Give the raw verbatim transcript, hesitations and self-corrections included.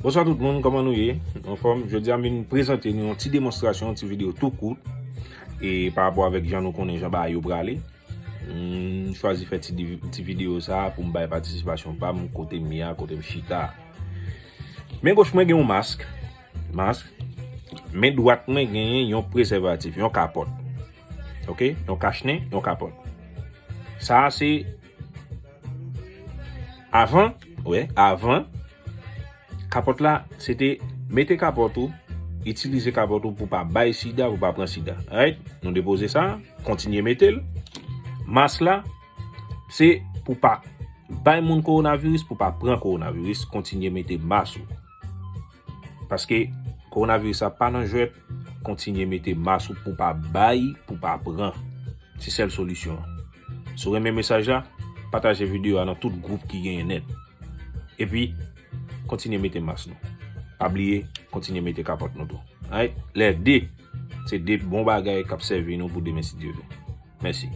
Bonswa tout moun, kòman nou ye? Anfòm? Jodi a m vin prezante nou yon ti demonstrasyon, yon ti videyo tou kout. E pa rapò avèk jan nou konnen jan bagay yo prale, m chwazi fè ti, ti videyo sa a pou m bay patisipasyon pa m kote m ye a, kote m chita. Men goch mwen gen yon mask, mask. Men dwat mwen genyen yon prezèvatif, yon kapòt. Oke? Yon kachnen, yon kapòt. Sa a se avan, wè, avan, kapòt la, se te mete kapòt ou, itilize kapòt ou pou pa bay sida, pou pa pran sida. Alright? Nou depoze sa, kontinye mete l. Mas la, se pou pa bay moun kowonaviris, pou pa pran kowonaviris, kontinye mete mas ou. Paske kowonaviris la pa nan jwèt, kontinye mete mas ou pou pa bay, pou pa pran. Se sèl solisyon an. Si w renmen mesaj la, pataje videyo a nan tout gwoup ki genyen nèt. Epi, kontinye mete mas nou. Pa bliye, kontinye mete kapòt nou tou. Alright? Lè de, se de bon bagay k ap sèvi nou pou demen si Dye vle. Mèsi.